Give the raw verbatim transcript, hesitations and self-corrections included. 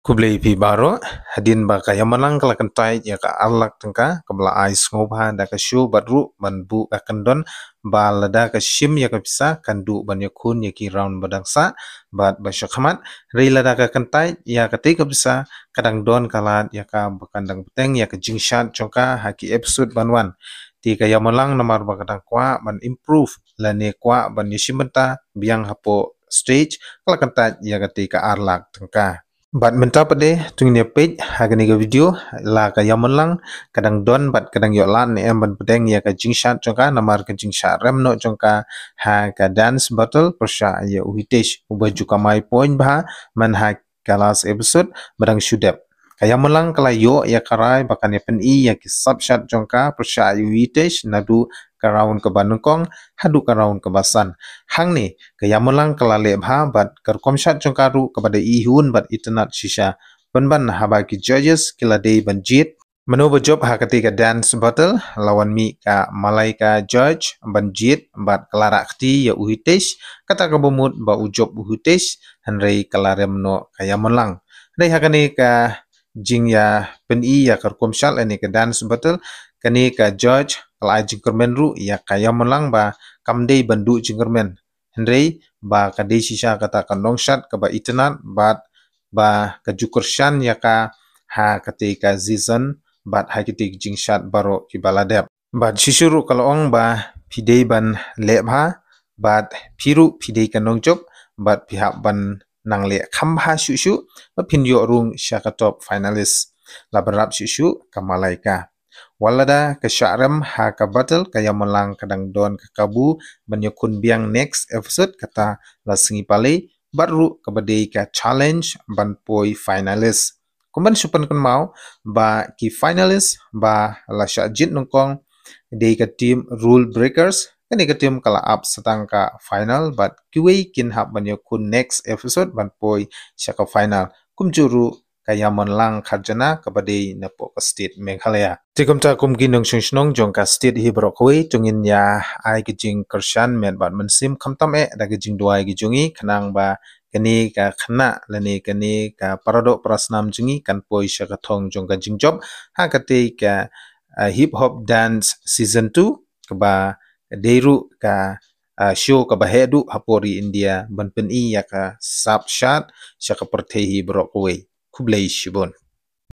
Khublei phi baroh. Hadien ba ka Ïamulang ka la kyntait ïa ka ar lak tyngka, kaba la ai sngewbha da ka show bad ruh ban buh ka kyndon ba lada ka shim ïa ka pisa kan duh ban ïakhun ïa ki round ba dang sah bad ba shakhmat. Hynrei lada ka kyntait ïa katei ka pisa, ka dang don ka lad ïa ka ba kan dang bteng ïa ka jingshad jong ka ha ki episode ban wan. Te ka Ïamulang namar ba ka dang kwah ban improve lane kwah ban ïashim bynta biang hapoh stage, ka la kyntait ïa katei ka ar lak tyngka. Bad mynta pat de, to ngin ïa peit ha kane ka video, la ka Ïamulang ka dang don bad ka dang ïoh lad ne em ban bteng ïa ka jingshad jong ka, namar ka jingshah rem noh jong ka ha ka dance battle pyrshah ïa u Hitesh, uba ju kamai point bha man ha ka last episode ba dang shu dep. Ka Ïamulang ka la ïoh ïa ka rai ba kan ïa pyni ïa ki sap shad jong ka pyrshah ïa u Hitesh naduh ka round kaba nyngkong haduh ka round kaba san. Hangne ka Ïamulang ka la leh bha bad ka rukom shad jong ka ruh kaba da ihun bad itynnad shisha. Pynban haba ki judges ki la dei ban jied mano ba jop ha katei ka dance battle, la wan mih ka Malaika judge ban jied bad ka la rah kti ïa u Hitesh, kata kaba mut ba u jop u Hitesh, hynrei ka la rem noh ka Ïamulang. Hynrei ha kane ka jingïa pyni ïa ka rukom shad lane ka dance battle, kane ka judge ka la ai jingkyrmen ruh ïa ka Ïamulang ba kam dei ban duh jingkyrmen, hynrei ba ka dei shisha kata ka nongshad kaba itynnad bad ba ka ju kyrshan ïa ka ha katei ka season bad ha kitei ki jingshad baroh kiba la dep. Bad shisha ruh ka la ong ba phi dei ban leh bha bad phi ruh phi dei ka nongjop bad phi hap ban nang leh kham bha shuh shuh ba phin ïoh rung sha ka top finalist. La bynrap shuh shuh ka Malaika. Wat lada ka shah rem ha ka battle, ka Ïamulang ka dang don ka kabu ban ïakhun biang next episode, kata la sngi palei bad ruh kaba dei ka challenge ban poi finalist. Kumban shu pynkynmaw ba ki finalist ba la shah jied nyngkong dei ka team Rule Breakers. Kane ka team ka la ap sa tang ka final bad kiwei kin hap ban ïakhun next episode ban poi sha ka final. Kumjuh ruh ka Ïamulang Kharjana kaba dei napoh ka state Meghalaya. Te kumta kum ki nongshong shnong jong ka state hi baroh kawei, to ngin ïa ai ka jingkyrshan met bad mynsiem khamtam eh da ka jingduwai ka jong ngi, khnang ba kane ka khynnah lane kane ka paradoh parasnam jong ngi kan poi sha ka thong jong ka jingjop ha katei ka, ah, hip hop dance season two, kaba dei ruh ka, ah, show kaba heh duh hapoh ri India ban pyni ïa ka sap shad sha ka pyrthei hi baroh kawei. Khublei shibun.